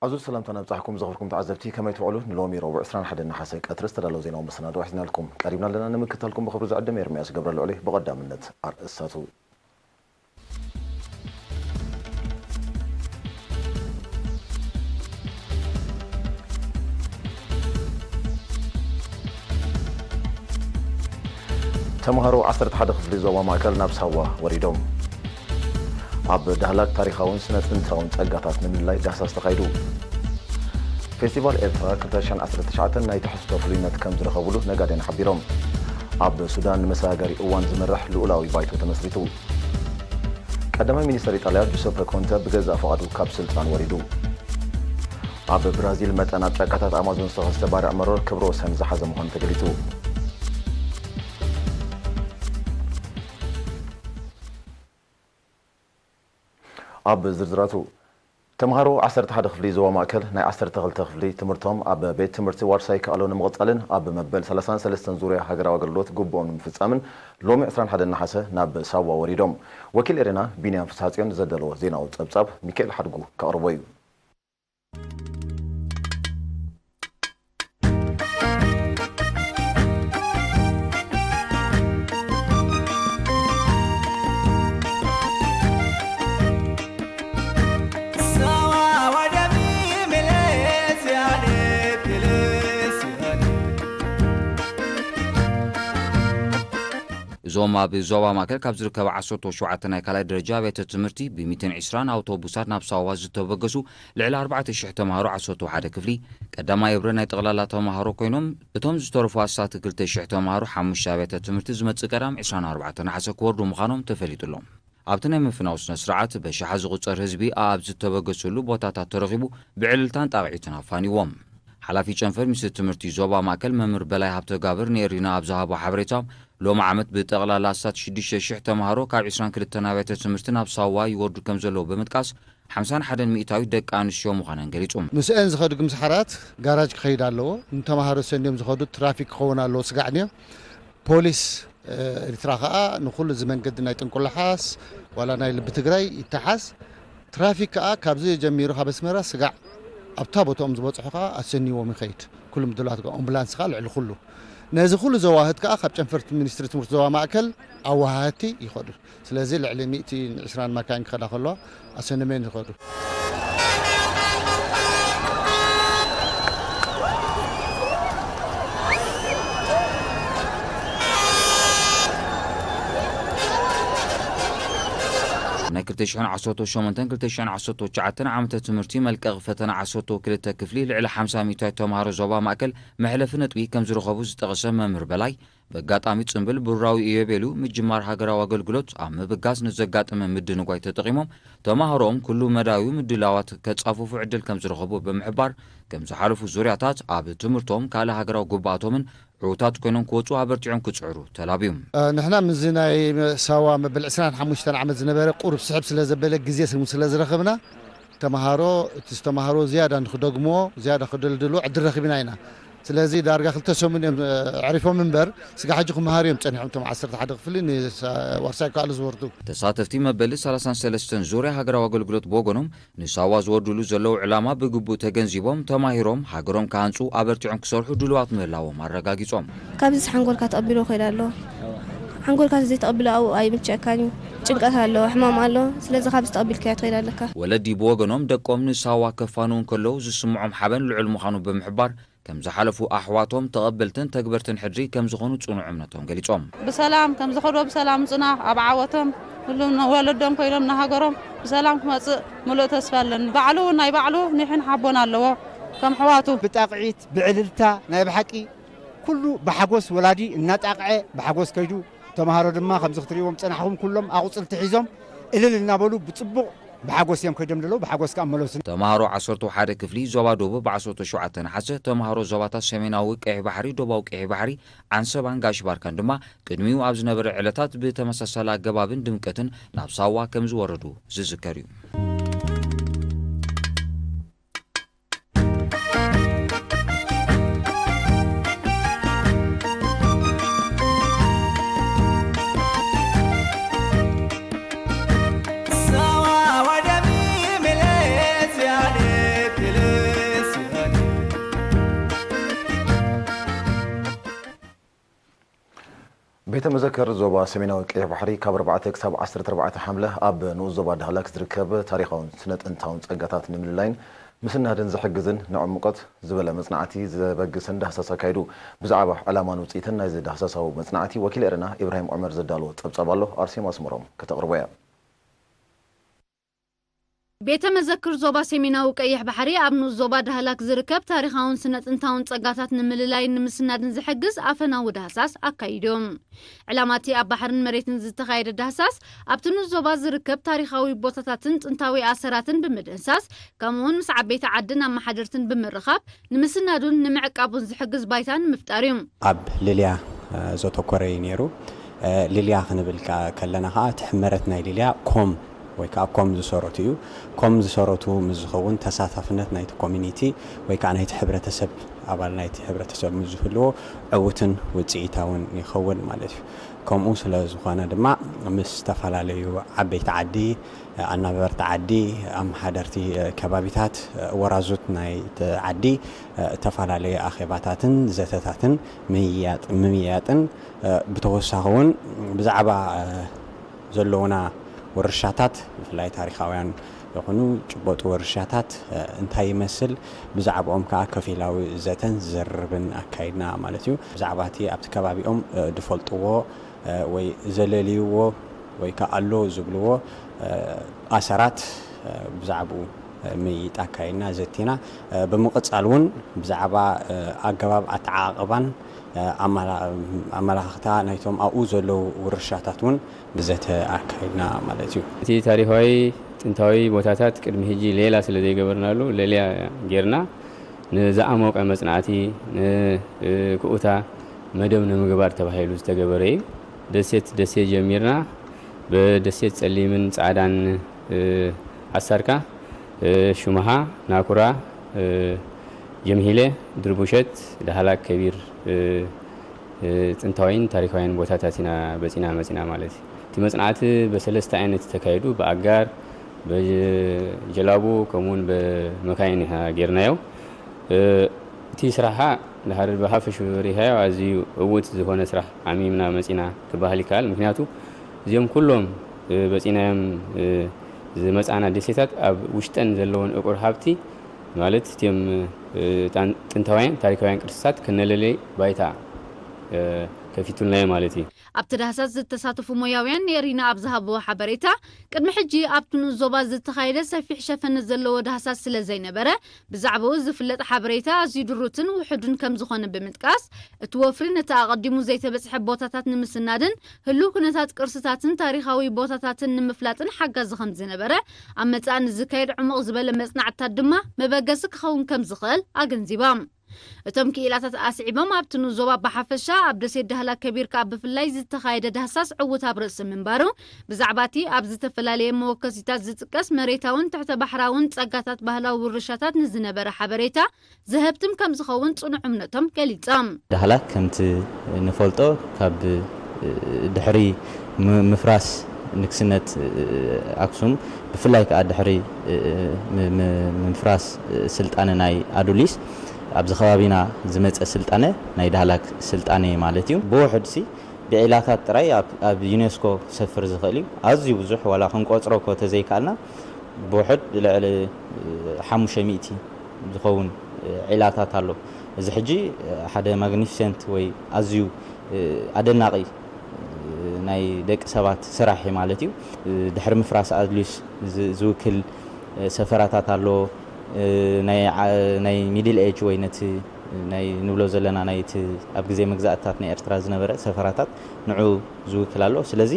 ኣዙ ሰላምታና ኣብጻሕኩም ዘኽብርኩም ተዓዘብቲ፣ ከመይ ትውዕሉ? ንሎሚ ረቡዕ ዕስራን ሓደን ነሓሰ ቀትሪ ዝተዳለወ ዜናዊ መሰናዶ ሒዝናልኩም ቀሪብና ኣለና። ንምክትታልኩም ብኽብሪ ዝዕድም ኤርምያስ ገብረልዑል እየ። ብቐዳምነት ኣርእስታቱ። ተምሃሮ ዓሰርተ ሓደ ክፍሊ ዞባ ማእከል ናብ ሳዋ ወሪዶም። ኣብ ዳህላክ ታሪኻውን ስነ ጥንታውን ጸጋታት ንምልላይ ዳህሳስ ተኻይዱ። ፌስቲቫል ኤርትራ ክልተ ሽሕን ዓሰርተ ትሽዓተን ናይ ትሕዝቶ ፍሉይነት ከም ዝረኸብሉ ነጋድያን ሓቢሮም። ኣብ ሱዳን ንመሰጋገሪ እዋን ዝመርሕ ልኡላዊ ባይቶ ተመስሪቱ። ቀዳማይ ሚኒስተር ኢጣልያ ጁሰፐ ኮንተ ብገዛእ ፍቓዱ ካብ ስልጣን ወሪዱ። ኣብ ብራዚል መጠን ኣብ ጫካታት ኣማዞን ዝተኸስተ ባርዕ መሮር ክብረ ወሰን ዝሓዘ ምዃኑ ተገሊጹ። ኣብ ዝርዝራቱ፣ ተምሃሮ ዓሰርተ ሓደ ክፍሊ ዞባ ማእከል ናይ ዓሰርተ ክልተ ክፍሊ ትምህርቶም ኣብ ቤት ትምህርቲ ዋርሳይ ከኣሎ ንምቕጻልን ኣብ መበል ሰላሳን ሰለስተን ዙርያ ሃገራዊ ኣገልግሎት ግቡኦም ንምፍጻምን ሎሚ ዕስራን ሓደን ነሓሰ ናብ ሳዋ ወሪዶም። ወኪል ኤሬና ቢንያም ፍስሃጽዮን ዘደለዎ ዜናዊ ጸብጻብ ሚካኤል ሓድጉ ከቕርቦ እዩ። እዞም ኣብ ዞባ ማእከል ካብ ዝርከባ ዓሰርተ ሸውዓተ ናይ ካልኣይ ደረጃ ኣብያተ ትምህርቲ ብሚእትን ዕስራን ኣውቶቡሳት ናብ ሳዋ ዝተበገሱ ልዕሊ ኣርባዕተ ሽሕ ተምሃሮ ዓሰርተ ሓደ ክፍሊ ቀዳማይ እብረ ናይ ጠቕላላ ተምሃሮ ኮይኖም፣ እቶም ዝተረፉ ኣስታት ክልተ ሽሕ ተምሃሮ ሓሙሽተ ኣብያተ ትምህርቲ ዝመጽእ ቀዳም ዕስራን ኣርባዕተን ነሓሰ ክወርዱ ምዃኖም ተፈሊጡ ኣሎ። ኣብቲ ናይ ምፍናው ስነ ስርዓት በሽሓ ዝቑጸር ህዝቢ ኣብ ዝተበገሰሉ ቦታታት ተረኺቡ ብዕልልታን ጣቕዒትን ኣፋኒዎም። ሓላፊ ጨንፈር ሚኒስትሪ ትምህርቲ ዞባ ማእከል መምህር በላይ ሃብተጋብር ንኤሪና ኣብ ዝሃቦ ሓበሬታ፣ ሎሚ ዓመት ብጠቕላላ ኣስታት ሽዱሽተ ሽሕ ተምሃሮ ካብ ዕስራን ክልተን ኣብያተ ትምህርቲ ናብ ሳዋ ይወርዱ ከም ዘለዉ ብምጥቃስ፣ ሓምሳን ሓደን ሚእታዊት ደቂ ኣንስትዮ ምዃነን ገሊጹ። ምስአን ዝኸዱ ግምሳሓራት ጋራጅ ክኸይድ ኣለዎ። ንተምሃሮ ሰንዮም ዝኸዱ ትራፊክ ክኸውን ኣለዎ፣ ስጋዕ ድዮም። ፖሊስ፣ እ፣ ኤርትራ ከኣ ንኹሉ እዚ መንገዲ ናይ ጥንቁላሓስ ዋላ ናይ ልቢ ትግራይ ይተሓዝ። ትራፊክ ከኣ ካብዚ ጀሚሩ ካብ ኣስመራ ስጋዕ ኣብታ ቦታኦም ዝበጽሑ ከኣ ኣሰንይዎም ይኸይድ። ኩሉ ምድላዋት ኣምቡላንስ ከኣ ልዕሊ ኩሉ። ነዚ ኩሉ ዘዋህድ ከኣ ካብ ጨንፈር ሚኒስትሪ ትምህርቲ ዞባ ማእከል ኣወሃህድቲ ይኸዱ። ስለዚ ልዕሊ ሚእትን ዕስራን ማካይን ክኸዳ ከለዋ ኣሰንመን ይኸዱ። ናይ ክልተ ሽሕን ዓሰርተ ሸሞንተን ክልተ ሽሕን ዓሰርተ ትሽዓተን ዓመተ ትምህርቲ መልቀቒ ፈተና ዓሰርተ ክልተ ክፍሊ ልዕሊ ሓምሳ ሚእታዊት ተምሃሮ ዞባ ማእከል መሕለፊ ነጥቢ ከም ዝረኸቡ ዝጠቐሰ መምህር በላይ፣ በጋጣሚ ጽምብል ብሩራዊ ኢዮቤልዩ ምጅማር ሃገራዊ ኣገልግሎት ኣብ ምብጋስ ንዘጋጠመ ምድንጓይ ተጠቒሞም፣ ተማሃሮኦም ኩሉ መዳያዊ ምድላዋት ከጻፍፉ ዕድል ከም ዝረኸቡ ብምሕባር፣ ከም ዝሓለፉ ዙርያታት ኣብ ትምህርቶም ካልእ ሃገራዊ ግቡኣቶምን ዕዉታት ኮይኖም ክወጹ ኣበርቲዖም ክጽዕሩ ተላብዩ። እ፣ ንሕና ምስዚ ናይ ሳዋ መበል ዕስራን ሓሙሽተን ዓመት ዝነበረ ቁሩብ ስሕብ ስለ ዘበለ ግዜ ስለ ዝረኸብና፣ ተማሃሮ፣ እቲ ዝተማሃሮ ዝያዳ ንክደግምዎ፣ ዝያዳ ክደልድልዎ ዕድል ረኺብና ኢና። ስለዚ ዳርጋ ክልተ ሰሙን እዮም፣ እ፣ ኣዕሪፎም እምበር፣ ስጋ ሕጂ ክመሃሩ እዮም ጸኒሖም፣ እቶም ዓሰርተ ሓደ ክፍሊ ንሳ-፣ ዋርሳይ ከኣሉ ዝወርዱ። ተሳተፍቲ መበል ሰላሳን ሰለስተን ዙርያ ሃገራዊ ኣገልግሎት ብወገኖም፣ ንሳዋ ዝወርዱሉ ዘለዉ ዕላማ ብግቡእ ተገንዚቦም፣ ተማሂሮም፣ ሃገሮም ክሃንጹ ኣበርቲዖም ክሰርሑ ድሉዋት ምህላዎም ኣረጋጊጾም። ካብዚስ ሓንጎልካ ተቐቢሎ ይኸይድ ኣሎ። ሓንጎልካ ዘይተቐቢሎ ኣብኡ ኣይምችአካን እዩ። ጭንቀት ኣሎ፣ ሕማም ኣሎ። ስለዚ ካብዚ ተቐቢልካዮ ትኸይድ ኣለካ። ወለዲ ብወገኖም ደቆም ንሳዋ ከፋንዉ እንከለዉ ዝስምዖም ሓበን ልዑል ምዃኑ ብምሕባር፣ ከም ዝሓለፉ ኣሕዋቶም ተቐበልትን ተግበርትን ሕድሪ ከም ዝኾኑ ጽኑዕ እምነቶም ገሊጾም። ብሰላም ከም ዝኸድዎ ብሰላም ምጹና ኣብ ዓወቶም ኩሎም ወለዶም ኮይኖም ንሃገሮም ብሰላም ክመጽእ ምሉእ ተስፋ ኣለኒ። ባዕሉ እውን ናይ ባዕሉ ኒሕን ሓቦን ኣለዎ ከም ኣሕዋቱ። ብጣቕዒት ብዕልልታ ናይ ብሓቂ ኩሉ ብሓጎስ ወላዲ እናጣቕዐ ብሓጎስ ከይዱ፣ ተምሃሮ ድማ ከምዚ ክትርእይዎም ዝጸናሕኹም ኩሎም ኣቑጽልቲ ሒዞም እልል እናበሉ ብጽቡቕ ብሓጎስ እዮም ከይዶም ዘለዉ፣ ብሓጎስ ከኣ መለሱና። ተምሃሮ ዓሰርተ ሓደ ክፍሊ ዞባ ደቡብ ብ ዓሰርተ ሸውዓተ ነሓሰ፣ ተምሃሮ ዞባታት ሰሜናዊ ቀይሕ ባሕሪ፣ ደቡባዊ ቀይሕ ባሕሪ፣ ዓንሰባን ጋሽ ባርካን ድማ ቅድሚኡ ኣብ ዝነበረ ዕለታት ብተመሳሳሊ ኣገባብን ድምቀትን ናብ ሳዋ ከም ዝወረዱ ዝዝከር እዩ። ቤተ መዘክር ዞባ ሰሜናዊ ቀይሕ ባሕሪ ካብ ኣርባዕተ ክሳብ ዓሰርተ ኣርባዕተ ሓምለ ኣብ ንኡስ ዞባ ዳህላክ ዝርከብ ታሪኻውን ስነ ጥንታውን ጸጋታት ንምልላይን ምስናድን ዝሕግዝን ንዕሙቀት ዝበለ መጽናዕቲ ዘበግስን ዳህሳስ ኣካይዱ። ብዛዕባ ዕላማን ውጽኢትን ናይዚ ዳህሳሳዊ መጽናዕቲ ወኪል ኤረና ኢብራሂም ዑመር ዘዳለዎ ጸብጻብ ኣሎ። ኣርሴማ ኣስመሮም ከተቕርቦ እያ። ቤተ መዘክር ዞባ ሰሜናዊ ቀይሕ ባሕሪ ኣብ ንኡስ ዞባ ዳህላክ ዝርከብ ታሪኻውን ስነ ጥንታውን ጸጋታት ንምልላይን ንምስናድን ዝሕግዝ ኣፈናዊ ዳህሳስ ኣካይዶም። ዕላማ እቲ ኣብ ባሕርን መሬትን ዝተኻየደ ዳህሳስ ኣብቲ ንኡስ ዞባ ዝርከብ ታሪኻዊ ቦታታትን ጥንታዊ ኣሰራትን ብምድህሳስ ከምኡውን ምስ ዓበይቲ ዓድን ኣመሓደርትን ብምርኻብ ንምስናዱን ንምዕቃቡን ዝሕግዝ ባይታ ንምፍጣር እዩ። ኣብ ልልያ ዘተኮረ እዩ ነይሩ። ልልያ ክንብል ከለና ከዓ እቲ ሕመረት ናይ ልልያ ኮም ወይ ከዓ ኮም ዝሰረቱ እዩ። ኮም ዝሰረቱ ምስ ዝኸውን ተሳታፍነት ናይቲ ኮሚኒቲ ወይ ከዓ ናይቲ ሕብረተሰብ ኣባል ናይቲ ሕብረተሰብ ምስ ዝህልዎ ዕውትን ውፅኢታውን ይኸውን ማለት እዩ። ከምኡ ስለ ዝኾነ ድማ ምስ ዝተፈላለዩ ዓበይቲ ዓዲ፣ ኣናበርቲ ዓዲ፣ ኣመሓደርቲ ከባቢታት፣ ወራዙት ናይቲ ዓዲ እተፈላለየ ኣኼባታትን ዘተታትን ምምያጥን ብተወሳኺ እውን ብዛዕባ ዘለውና ውርሻታት ብፍላይ ታሪኻውያን ይኹኑ ጭበጡ ውርሻታት እንታይ ይመስል ብዛዕባኦም ከዓ ከፊላዊ ዘተን ዝርርብን ኣካይድና ማለት እዩ። ብዛዕባ እቲ ኣብቲ ከባቢኦም ዝፈልጥዎ ወይ ዘለልይዎ ወይ ከዓ ኣሎ ዝብልዎ ኣሰራት ብዛዕባኡ ምይይጥ ኣካይድና ዘቲና። ብምቕፃል እውን ብዛዕባ ኣገባብ ኣተዓቓቕባን ኣመላኽታ ናይቶም ኣብኡ ዘለዉ ውርሻታት እውን ብዘተ ኣካይድና ማለት እዩ። እቲ ታሪኻዊ ጥንታዊ ቦታታት ቅድሚ ሕጂ ሌላ ስለ ዘይገበርናሉ ሌላ ጌርና ንዝኣሞቀ መጽናዕቲ ንክኡታ መደብ ንምግባር ተባሂሉ ዝተገበረ እዩ። ደሴት ደሴ ጀሚርና ብደሴት ጸሊምን ጻዕዳን ኣሳርካ ሹምሃ፣ ናኩራ፣ ጀምሂለ፣ ድርቡሸት፣ ዳህላክ ከቢር ጥንታውያን ታሪካውያን ቦታታት ኢና በጺና መጺና ማለት እዩ። እቲ መጽናዕቲ በሰለስተ ዓይነት ተካይዱ፣ ብኣጋር፣ በጀላቡ ከምኡውን በመካይን ኢና ጌርናዮ። እቲ ስራሓ ድሓር ብሓፈሽኡ ሪኢኻዮ ኣዝዩ ዕዉት ዝኾነ ስራሕ ዓሚምና መጺና ክበሃል ይከኣል። ምክንያቱ እዚኦም ኩሎም በጺናዮም ዝመጻና ደሴታት ኣብ ውሽጠን ዘለውን እቁር ሃብቲ ማለት እቲኦም ጥንታውያን ታሪካውያን ቅርስታት ክነለለይ ባይታ ከፊቱልና እዩ ማለት እዩ። ኣብቲ ዳህሳስ ዝተሳተፉ ሞያውያን ንኤሪና ኣብ ዝሃብዎ ሓበሬታ፣ ቅድሚ ሕጂ ኣብቲ ንኡስ ዞባ ዝተኻየደ ሰፊሕ ሸፈነ ዘለዎ ዳህሳስ ስለ ዘይነበረ፣ ብዛዕባኡ ዝፍለጥ ሓበሬታ ኣዝዩ ድሩትን ውሑድን ከም ዝኾነ ብምጥቃስ፣ እቲ ወፍሪ ነቲ ኣቐዲሙ ዘይተበጽሐ ቦታታት ንምስናድን ህሉው ኩነታት ቅርስታትን ታሪኻዊ ቦታታትን ንምፍላጥን ሓጋዚ ከም ዝነበረ፣ ኣብ መጻኢ ንዝካየድ ዕሙቕ ዝበለ መጽናዕትታት ድማ መበገሲ ክኸውን ከም ዝኽእል ኣገንዚቦም። እቶም ክኢላታት ኣስዒቦም፣ ኣብቲ ንኡስ ዞባ ብሓፈሻ፣ ኣብ ደሴት ዳህላክ ከቢር ከኣ ብፍላይ ዝተኻየደ ዳህሳስ ዕዉት ኣብ ርእሲ ምንባሩ፣ ብዛዕባ እቲ ኣብ ዝተፈላለየ መወከሲታት ዝጥቀስ መሬታውን ትሕተ ባሕራውን ጸጋታት ባህላዊ ውርሻታት ንዝነበረ ሓበሬታ ዘሀብትም ከም ዝኸውን ጽኑዕ እምነቶም ገሊጾም። ዳህላክ ከምቲ ንፈልጦ ካብ ድሕሪ ምፍራስ ንግስነት ኣክሱም ብፍላይ ከኣ ድሕሪ ምፍራስ ስልጣነ ናይ ኣዱሊስ ኣብዚ ከባቢና ዝመጸ ስልጣነ ናይ ዳህላክ ስልጣነ ማለት እዩ። ብውሑድሲ ብዒላታት ጥራይ ኣብ ዩኔስኮ ክሰፍር ዝኽእል እዩ። ኣዝዩ ብዙሕ ዋላ ክንቆጽሮ እኮ ተዘይከኣልና ብውሑድ ልዕሊ ሓሙሽተ ሚእቲ ዝኸውን ዒላታት ኣሎ። እዚ ሕጂ ሓደ ማግኒፊሰንት ወይ ኣዝዩ ኣደናቒ ናይ ደቂ ሰባት ስራሕ እዩ ማለት እዩ። ድሕሪ ምፍራስ ኣድሊስ ዝውክል ሰፈራታት ኣሎ። ናይ ሚድል ኤጅ ወይ ነቲ ናይ ንብሎ ዘለና ናይቲ ኣብ ግዜ መግዛእትታት ናይ ኤርትራ ዝነበረ ሰፈራታት ንዑ ዝውክል ኣሎ። ስለዚ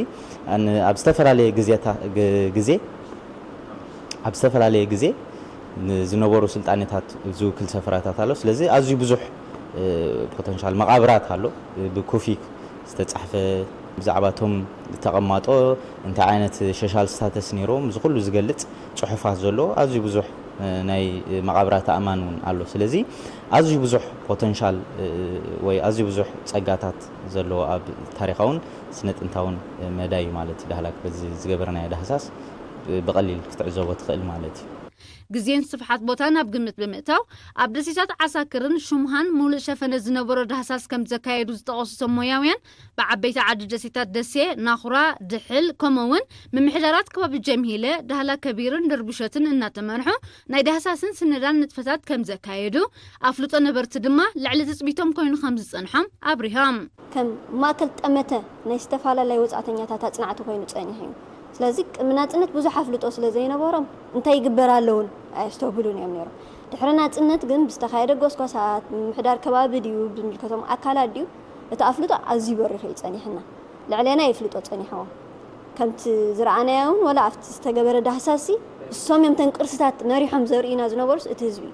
ኣብ ዝተፈላለየ ግዜ ኣብ ዝተፈላለየ ግዜ ዝነበሩ ስልጣኔታት ዝውክል ሰፈራታት ኣሎ። ስለዚ ኣዝዩ ብዙሕ ፖተንሻል መቓብራት ኣሎ። ብኩፊክ ዝተጻሕፈ ብዛዕባ እቶም ተቐማጦ እንታይ ዓይነት ሸሻል ስታተስ ነይሮም እዚ ኩሉ ዝገልጽ ጽሑፋት ዘለዎ ኣዝዩ ብዙሕ ናይ መቓብራት ኣእማን እውን ኣሎ። ስለዚ ኣዝዩ ብዙሕ ፖተንሻል ወይ ኣዝዩ ብዙሕ ጸጋታት ዘለዎ ኣብ ታሪኻውን ስነ ጥንታውን መዳይ ማለት ዳህላክ በዚ ዝገበርናዮ ዳህሳስ ብቐሊል ክትዕዘቦ ትኽእል ማለት እዩ። ግዜን ስፍሓት ቦታን ኣብ ግምት ብምእታው፣ ኣብ ደሴታት ዓሳክርን ሹምሃን ሙሉእ ሸፈነ ዝነበሮ ዳህሳስ ከም ዘካየዱ ዝጠቐሱ እቶም ሞያውያን፣ ብዓበይቲ ዓዲ ደሴታት ደሴ፣ ናኹራ፣ ድሕል፣ ከምኡ እውን ምምሕዳራት ከባቢ ጀምሂለ፣ ዳህላ ከቢርን ድርቡሸትን እናተመርሑ ናይ ዳህሳስን ስነዳን ንጥፈታት ከም ዘካየዱ፣ ኣፍልጦ ነበርቲ ድማ ልዕሊ ትጽቢቶም ኮይኑ ከም ዝጸንሖም ኣብሪሆም። ከም ማእከል ጠመተ ናይ ዝተፈላለያ ወጻእተኛታት ኣጽናዕቲ ኮይኑ ጸኒሑ እዩ። ስለዚ ቅድሚ ናጽነት ብዙሕ ኣፍልጦ ስለ ዘይነበሮም እንታይ ይግበር ኣሎ እውን ኣየስተብህሉን እዮም ነይሮም። ድሕሪ ናጽነት ግን ብዝተኻየደ ጎስጓሳት፣ ምምሕዳር ከባቢ ድዩ፣ ብዝምልከቶም ኣካላት ድዩ፣ እቲ ኣፍልጦ ኣዝዩ በሪኹ እዩ ጸኒሕና። ልዕሌና የፍልጦ ጸኒሕዎም። ከምቲ ዝረኣናዮ እውን ወላ ኣብቲ ዝተገበረ ዳህሳሲ እሶም እዮም ተን ቅርስታት ነሪሖም ዘርእዩና ዝነበሩስ እቲ ህዝቢ እዩ።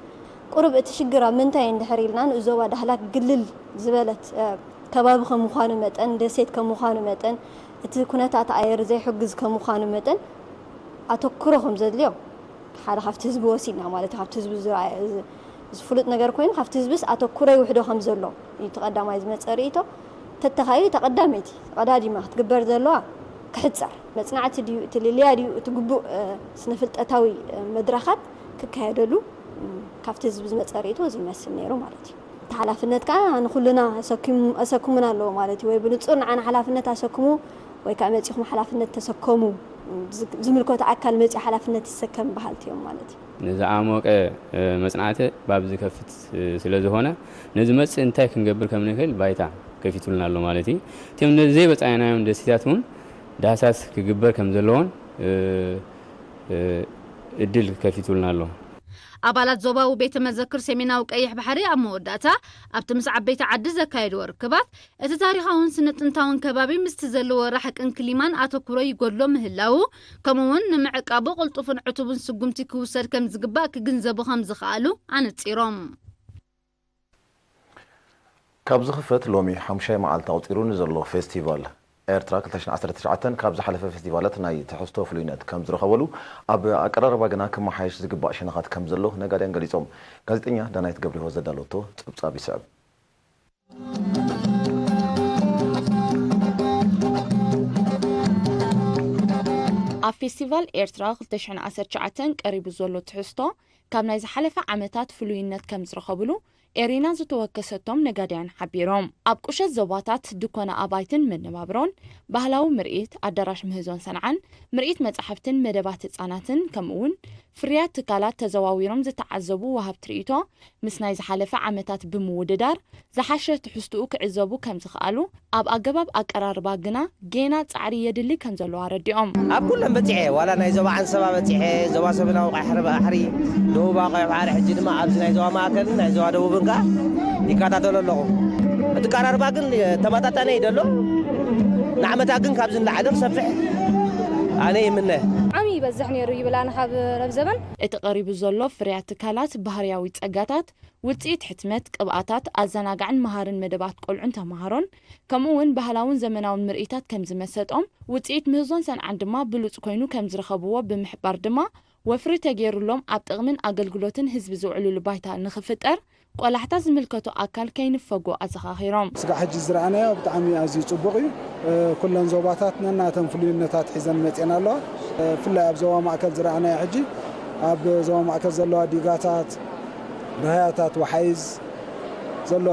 ቁሩብ እቲ ሽግር ኣብ ምንታይ እንድሕር ኢልና ንእዞባ ዳህላክ ግልል ዝበለት ከባቢ ከም ምዃኑ መጠን፣ ደሴት ከም ምዃኑ መጠን፣ እቲ ኩነታት ኣየር ዘይሕግዝ ከም ምዃኑ መጠን ኣተኩሮ ከም ዘድልዮ ሓደ ካብቲ ህዝቢ ወሲድና ማለት እዩ። ካብቲ ህዝቢ ዝፍሉጥ ነገር ኮይኑ ካብቲ ህዝብስ ኣተኩሮ ይውሕዶ ከም ዘሎ እዩ እቲ ቀዳማይ ዝመፀ ርእይቶ። ተተኻዩ ተቐዳመይቲ ተቐዳዲማ ክትግበር ዘለዋ ክሕፀር መፅናዕቲ ድዩ እቲ ልልያ ድዩ እቲ ግቡእ ስነፍልጠታዊ መድረኻት ክካየደሉ ካብቲ ህዝቢ ዝመፀ ርእይቶ እዚ ይመስል ነይሩ ማለት እዩ። እቲ ሓላፍነት ከዓ ንኩልና ኣሰኪሙና ኣለዎ ማለት እዩ። ወይ ብንፁር ንዓና ሓላፍነት ኣሰክሙ ወይ ከዓ መፂኹም ሓላፍነት ተሰከሙ፣ ዝምልከቶ ኣካል መፂኡ ሓላፍነት ይሰከም በሃልቲ እዮም ማለት እዩ። ንዝዓሞቀ መፅናዕቲ ባብ ዝከፍት ስለዝኾነ ነዚ መፅእ እንታይ ክንገብር ከም ንኽእል ባይታ ከፊቱልና ኣሎ ማለት እዩ። እቲም ነዚ ዘይበፃይናዮም ደሴታት እውን ዳህሳስ ክግበር ከም ዘለዎን እድል ከፊቱልና ኣሎ። ኣባላት ዞባዊ ቤተ መዘክር ሰሜናዊ ቀይሕ ባሕሪ ኣብ መወዳእታ ኣብቲ ምስ ዓበይቲ ዓዲ ዘካየድዎ ርክባት እቲ ታሪኻውን ስነ ጥንታውን ከባቢ ምስቲ ዘለዎ ራሕቅን ክሊማን ኣተኩሮ ይጎድሎ ምህላዉ ከምኡ እውን ንምዕቃቡ ቅልጡፍን ዕቱብን ስጉምቲ ክውሰድ ከም ዝግባእ ክግንዘቡ ከም ዝኸኣሉ ኣነጺሮም። ካብ ዝኽፈት ሎሚ ሓሙሻይ መዓልቲ ኣቑጺሩ ንዘሎ ፌስቲቫል ኤርትራ ክልተ ሽሕን ዓሰርተ ትሽዓተን ካብ ዝሓለፈ ፌስቲቫላት ናይ ትሕዝቶ ፍሉይነት ከም ዝረኸበሉ ኣብ ኣቀራርባ ግና ክመሓየሽ ዝግባእ ሸነኻት ከም ዘሎ ነጋድያን ገሊጾም። ጋዜጠኛ ዳናይት ገብረህይወት ዘዳለቶ ጸብጻብ ይስዕብ። ኣብ ፌስቲቫል ኤርትራ ክልተ ሽሕን ዓሰርተ ትሽዓተን ቀሪቡ ዘሎ ትሕዝቶ ካብ ናይ ዝሓለፈ ዓመታት ፍሉይነት ከም ዝረኸብሉ ኤሪና ዝተወከሰቶም ነጋድያን ሓቢሮም። ኣብ ቁሸት ዞባታት ድኮና ኣባይትን መነባብሮን፣ ባህላዊ ምርኢት፣ ኣዳራሽ ምህዞን ሰንዓን፣ ምርኢት መጻሕፍትን መደባት ህጻናትን ከምኡውን ፍርያት ትካላት ተዘዋዊሮም ዝተዓዘቡ ወሃብቲ ርእይቶ ምስ ናይ ዝሓለፈ ዓመታት ብምውድዳር ዝሓሸ ትሕዝትኡ ክዕዘቡ ከም ዝኸኣሉ ኣብ ኣገባብ ኣቀራርባ ግና ጌና ጻዕሪ የድሊ ከም ዘሎ ኣረዲኦም። ኣብ ኩለን በጺሐ፣ ዋላ ናይ ዞባ ዓንሰባ በጺሐ፣ ዞባ ሰሜናዊ ቀይሕ ባሕሪ፣ ደቡባዊ ቀይሕ ባሕሪ፣ ሕጂ ድማ ኣብዚ ናይ ዞባ ማእከልን ናይ ዞባ ደቡብን ከኣ ይከታተሎ ኣለኹ። እቲ ኣቀራርባ ግን ተመጣጣኒ እዩ ዘሎ። ንዓመታ ግን ካብዚ ንላዕሊ ክሰፍሕ ኣነ ይምነ። ዓሚ ይበዝሕ ነይሩ ይብል ኣነ ካብ ረብ ዘበን። እቲ ቀሪቡ ዘሎ ፍርያት ትካላት ባህርያዊ ጸጋታት ውጽኢት ሕትመት፣ ቅብኣታት፣ ኣዘናጋዕን መሃርን መደባት ቆልዑን ተማሃሮን፣ ከምኡ እውን ባህላውን ዘመናውን ምርኢታት ከም ዝመሰጦም፣ ውጽኢት ምህዞን ሰንዓን ድማ ብሉጽ ኮይኑ ከም ዝረኸብዎ ብምሕባር ድማ፣ ወፍሪ ተገይሩሎም ኣብ ጥቕምን ኣገልግሎትን ህዝቢ ዝውዕልሉ ባይታ ንኽፍጠር፣ ቆላሕታ ዝምልከቶ ኣካል ከይንፈጎ ኣዘኻኺሮም። ስጋዕ ሕጂ ዝረኣናዮ ብጣዕሚ ኣዝዩ ጽቡቕ እዩ። ኩለን ዞባታት ነናተን ፍሉይነታት ሒዘን መጺኤን ኣለዋ። ብፍላይ ኣብ ዞባ ማእከል ዝረኣናዮ ሕጂ ኣብ ዞባ ማእከል ዘለዋ ዲጋታት፣ ራህያታት፣ ወሓይዝ ዘሎ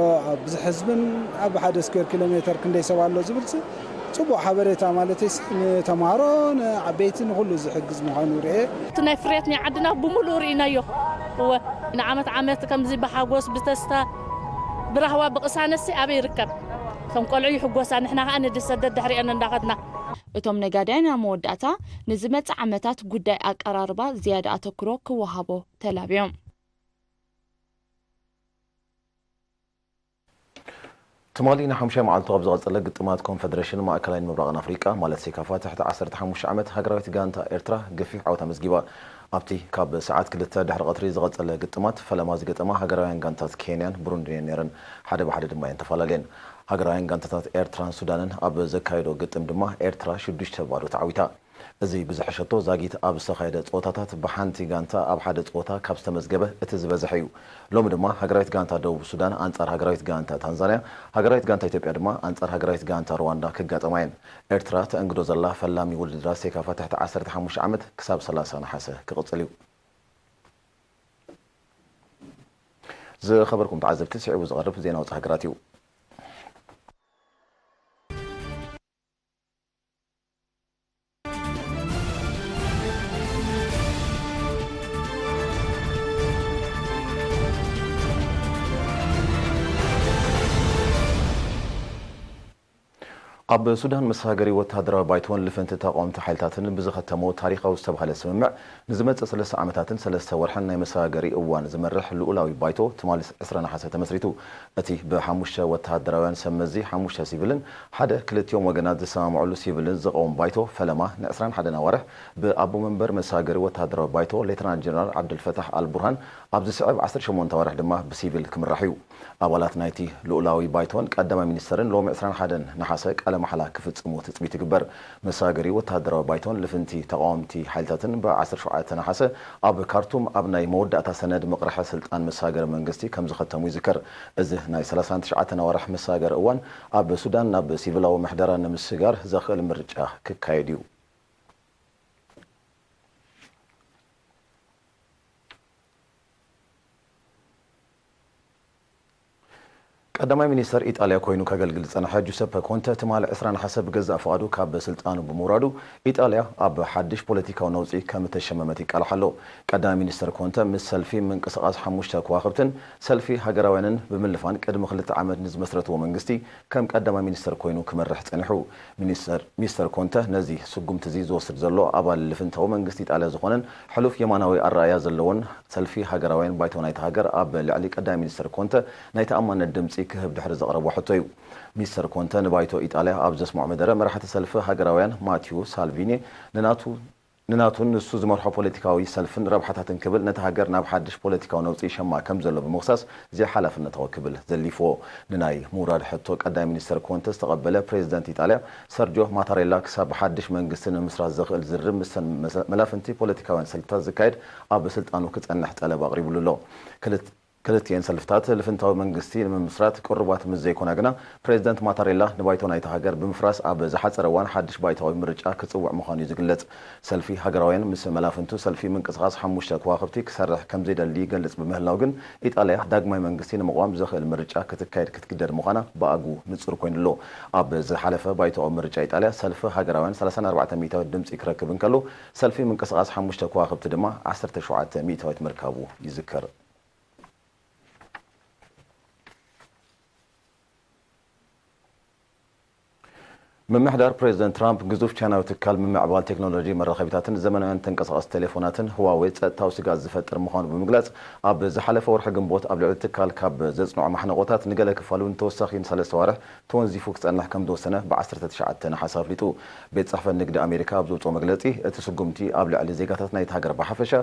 ብዙሕ ህዝብን ኣብ ሓደ ስኩዌር ኪሎ ሜተር ክንደይ ሰብ ኣሎ ዝብል ጽቡቕ ሓበሬታ ማለተይሲ ንተምሃሮ ንዓበይቲ ንኹሉ ዝሕግዝ ምዃኑ ርእየ። እቲ ናይ ፍርያት ናይ ዓድና ብምሉኡ ርኢናዮ። እወ ንዓመት ዓመት ከምዚ ብሓጎስ ብተስታ ብራህዋ ብቕሳነትሲ ኣበይ ይርከብ? እቶም ቆልዑ ይሕጎሳ ንሕና ኸኣ ንድሰደድ ድሕሪአን እንዳኸድና። እቶም ነጋዳይን ኣብ መወዳእታ ንዝመጽእ ዓመታት ጉዳይ ኣቀራርባ ዝያዳ ኣተኩሮ ክወሃቦ ተላብዮም። ትማሊ ንሓሙሻይ መዓልቱ ኣብ ዝቐጸለ ግጥማት ኮንፈደረሽን ማእከላይን ምብራቕን ኣፍሪቃ ማለት ሴካፋ ትሕቲ ዓሰርተ ሓሙሽተ ዓመት ሃገራዊት ጋንታ ኤርትራ ገፊሕ ዓወት ኣመዝጊባ። ኣብቲ ካብ ሰዓት ክልተ ድሕሪ ቀትሪ ዝቐጸለ ግጥማት ፈለማ ዝገጠማ ሃገራውያን ጋንታት ኬንያን ብሩንድን እየን ነይረን። ሓደ ብሓደ ድማ እየን ተፈላለየን። ሃገራውያን ጋንታታት ኤርትራን ሱዳንን ኣብ ዘካየዶ ግጥም ድማ ኤርትራ ሽዱሽተ ባዶ ተዓዊታ። እዚ ብዝሐሸቶ ዛጊት ኣብ ዝተኻየደ ጸወታታት ብሓንቲ ጋንታ ኣብ ሓደ ጸወታ ካብ ዝተመዝገበ እቲ ዝበዝሐ እዩ። ሎሚ ድማ ሃገራዊት ጋንታ ደቡብ ሱዳን ኣንጻር ሃገራዊት ጋንታ ታንዛንያ፣ ሃገራዊት ጋንታ ኢትዮጵያ ድማ ኣንጻር ሃገራዊት ጋንታ ሩዋንዳ ክጋጠማ እየን። ኤርትራ ተእንግዶ ዘላ ፈላሚ ውድድራ ሴካፋ ትሕቲ ዓሰርተ ሓሙሽተ ዓመት ክሳብ ሰላሳ ነሓሰ ክቕጽል እዩ። ዝኸበርኩም ተዓዘብቲ፣ ስዒቡ ዝቐርብ ዜና ወጻኢ ሃገራት እዩ። ኣብ ሱዳን መሰጋገሪ ወተሃደራዊ ባይቶን ልፍንቲ ተቓወምቲ ሓይልታትን ብዝኸተሞ ታሪኻዊ ዝተባህለ ስምምዕ፣ ንዝመጽእ ሰለስተ ዓመታትን ሰለስተ ወርሕን ናይ መሰጋገሪ እዋን ዝመርሕ ልኡላዊ ባይቶ ትማሊ ዕስራ ነሓሰ ተመስሪቱ። እቲ ብሓሙሽተ ወተሃደራውያን ሰብ መዚ፣ ሓሙሽተ ሲቪልን ሓደ ክልቲኦም ወገናት ዝሰማምዕሉ ሲቪልን ዝቐውም ባይቶ ፈለማ ን ዕስራን ሓደን ኣዋርሕ ብኣቦ መንበር መሰጋገሪ ወተሃደራዊ ባይቶ ሌተናል ጀነራል ዓብደልፈታሕ ኣልቡርሃን፣ ኣብ ዝስዕብ ዓሰርተ ሸሞንተ ኣዋርሕ ድማ ብሲቪል ክምራሕ እዩ። ኣባላት ናይቲ ልኡላዊ ባይቶን ቀዳማይ ሚኒስተርን ሎሚ ዕስራን ሓደን ነሓሰ ቃለ ማሕላ ክፍጽሙ ትጽቢት ይግበር። መሰጋገሪ ወተሃደራዊ ባይቶን ልፍንቲ ተቓወምቲ ሓይልታትን ብ ዓሰርተ ሸውዓተ ነሓሰ ኣብ ካርቱም ኣብ ናይ መወዳእታ ሰነድ ምቕርሐ ስልጣን መሰጋገሪ መንግስቲ ከም ዝኸተሙ ይዝከር። እዚ ናይ ሰላሳን ትሽዓተን ኣዋርሕ መሰጋገሪ እዋን ኣብ ሱዳን ናብ ሲቪላዊ ምሕደራ ንምስጋር ዘኽእል ምርጫ ክካየድ እዩ። ቀዳማይ ሚኒስተር ኢጣልያ ኮይኑ ከገልግል ዝጸንሐ ጁሰፐ ኮንተ ትማሊ ዕስራ ነሓሰ ብገዛእ ፍቓዱ ካብ ስልጣኑ ብምውራዱ፣ ኢጣልያ ኣብ ሓድሽ ፖለቲካዊ ነውጺ ከም እተሸመመት ይቃላሕ ኣሎ። ቀዳማይ ሚኒስተር ኮንተ ምስ ሰልፊ ምንቅስቓስ ሓሙሽተ ከዋኽብትን ሰልፊ ሃገራውያንን ብምልፋን ቅድሚ ክልተ ዓመት ንዝመስረትዎ መንግስቲ ከም ቀዳማይ ሚኒስተር ኮይኑ ክመርሕ ጸኒሑ። ሚኒስተር፣ ሚስተር ኮንተ ነዚ ስጉምቲ እዚ ዝወስድ ዘሎ ኣባል ልፍንታዊ መንግስቲ ኢጣልያ ዝኾነን ሕሉፍ የማናዊ ኣረኣእያ ዘለዎን ሰልፊ ሃገራውያን ባይቶ ናይቲ ሃገር ኣብ ልዕሊ ቀዳማይ ሚኒስተር ኮንተ ናይ ተኣማንነት ድምጺ ክህብ ድሕሪ ዘቕረቦ ሕቶ እዩ። ሚስተር ኮንተ ንባይቶ ኢጣልያ ኣብ ዘስምዖ መደረ፣ መራሕቲ ሰልፊ ሃገራውያን ማቲዩ ሳልቪኒ ንናቱ ንናቱን ንሱ ዝመርሖ ፖለቲካዊ ሰልፍን ረብሓታትን ክብል ነቲ ሃገር ናብ ሓድሽ ፖለቲካዊ ነውጺ ይሸማ ከም ዘሎ ብምኽሳስ፣ ዘይሓላፍነታዊ ክብል ዘሊፍዎ። ንናይ ምውራድ ሕቶ ቀዳማይ ሚኒስተር ኮንተ ዝተቐበለ ፕሬዚደንት ኢጣልያ ሰርጆ ማታሬላ፣ ክሳብ ሓድሽ መንግስቲ ንምስራት ዘኽእል ዝርርብ ምስተን መሰ-፣ መላፍንቲ ፖለቲካውያን ሰልፍታት ዝካየድ ኣብ ስልጣኑ ክጸንሕ ጠለብ ኣቕሪብሉ ኣሎ። ክልት-፣ ክልቲኤን ሰልፍታት ልፍንታዊ መንግስቲ ንምምስራት ቅሩባት ምስ ዘይኮና ግና፣ ፕሬዚደንት ማታሬላ ንባይቶ ናይቲ ሃገር ብምፍራስ ኣብ ዝሓጸረ እዋን ሓድሽ ባይታዊ ምርጫ ክጽውዕ ምዃኑ እዩ ዝግለጽ። ሰልፊ ሃገራውያን ምስ መላፍንቱ ሰልፊ ምንቅስቓስ ሓሙሽተ ከዋኽብቲ ክሰርሕ ከም ዘይደሊ ይገልጽ ብምህላው ግን፣ ኢጣልያ ዳግማይ መንግስቲ ንምቕዋም ዘኽእል ምርጫ ክትካየድ ክትግደድ ምዃና ብኣግኡ ንጹር ኮይኑ ኣሎ። ኣብ ዝሓለፈ ባይቶኣዊ ምርጫ ኢጣልያ፣ ሰልፊ ሃገራውያን ሰላሳን ኣርባዕተን ሚእታዊት ድምጺ ክረክብ እንከሎ፣ ሰልፊ ምንቅስቓስ ሓሙሽተ ከዋኽብቲ ድማ ዓሰርተ ሸውዓተ ሚእታዊት ምርካቡ ይዝከር። ምምሕዳር ፕሬዚደንት ትራምፕ፣ ግዙፍ ቻይናዊ ትካል ምምዕባል ቴክኖሎጂ መራኸቢታትን ዘመናውያን ተንቀሳቐስቲ ቴሌፎናትን ህዋዌ ጸጥታዊ ስግኣት ዝፈጥር ምዃኑ ብምግላጽ፣ ኣብ ዝሓለፈ ወርሒ ግንቦት ኣብ ልዕሊ ትካል ካብ ዘጽንዖ ማሕነቖታት ንገለ ክፋሉ ንተወሳኺ ንሰለስተ ኣዋርሕ ተወንዚፉ ክጸንሕ ከም ዝወሰነ ብ ዓሰርተ ትሽዓተ ነሓሰ ኣፍሊጡ። ቤት ጽሕፈት ንግዲ ኣሜሪካ ኣብ ዘውጽኦ መግለጺ፣ እቲ ስጉምቲ ኣብ ልዕሊ ዜጋታት ናይቲ ሃገር ብሓፈሻ፣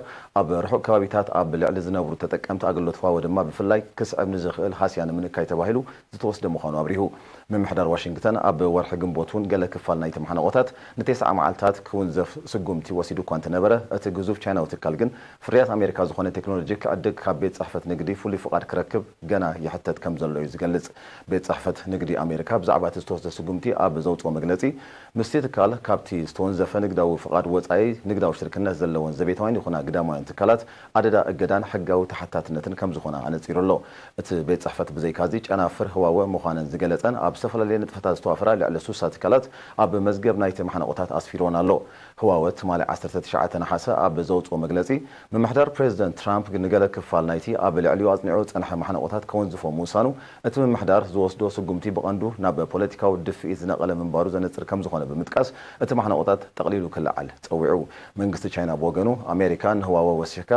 ኣብ ርሑቕ ከባቢታት ኣብ ልዕሊ ዝነብሩ ተጠቀምቲ ኣገልግሎት ህዋዌ ድማ ብፍላይ ክስዕብ ንዝኽእል ሃስያ ንምንካይ ተባሂሉ ዝተወስደ ምዃኑ ኣብሪሁ። ምምሕዳር ዋሽንግተን ኣብ ወርሒ ግንቦት እውን ገለ ክፋል ናይቲ ማሕነቖታት ንተስዓ መዓልታት ክውንዘፍ ስጉምቲ ወሲዱ እኳ እንተነበረ፣ እቲ ግዙፍ ቻይናዊ ትካል ግን ፍርያት ኣሜሪካ ዝኾነ ቴክኖሎጂ ክዕድግ ካብ ቤት ጽሕፈት ንግዲ ፍሉይ ፍቓድ ክረክብ ገና ይሕተት ከም ዘሎ እዩ ዝገልጽ። ቤት ጽሕፈት ንግዲ ኣሜሪካ ብዛዕባ እቲ ዝተወስደ ስጉምቲ ኣብ ዘውጽኦ መግለጺ፣ ምስቲ ትካል ካብቲ ዝተወንዘፈ ንግዳዊ ፍቓድ ወጻኢ ንግዳዊ ሽርክነት ዘለወን ዘቤታውያን ይኹና ግዳማውያን ትካላት ኣደዳ እገዳን ሕጋዊ ተሓታትነትን ከም ዝኾና ኣነጺሩ ኣሎ። እቲ ቤት ጽሕፈት ብዘይካዚ፣ ጨናፍር ህዋወ ምዃነን ዝገለጸን ኣብ ዝተፈላለየ ንጥፈታት ዝተዋፈራ ልዕሊ ሱሳ ትካላት ኣብ መዝገብ ናይቲ ማሕነቖታት ኣስፊርወን ኣሎ። ህዋወ ትማሊ ዓሰርተ ትሽዓተ ነሓሰ ኣብ ዘውጽኦ መግለጺ፣ ምምሕዳር ፕሬዚደንት ትራምፕ ንገለ ክፋል ናይቲ ኣብ ልዕሊኡ ኣጽኒዑ ዝጸንሐ ማሕነቖታት ከወንዝፎ ምውሳኑ፣ እቲ ምምሕዳር ዝወስዶ ስጉምቲ ብቐንዱ ናብ ፖለቲካዊ ድፍኢት ዝነቐለ ምንባሩ ዘነጽር ከም ዝኾነ ብምጥቃስ፣ እቲ ማሕነቖታት ጠቕሊሉ ክለዓል ጸዊዑ። መንግስቲ ቻይና ብወገኑ፣ ኣሜሪካ ንህዋወ ወሲኽካ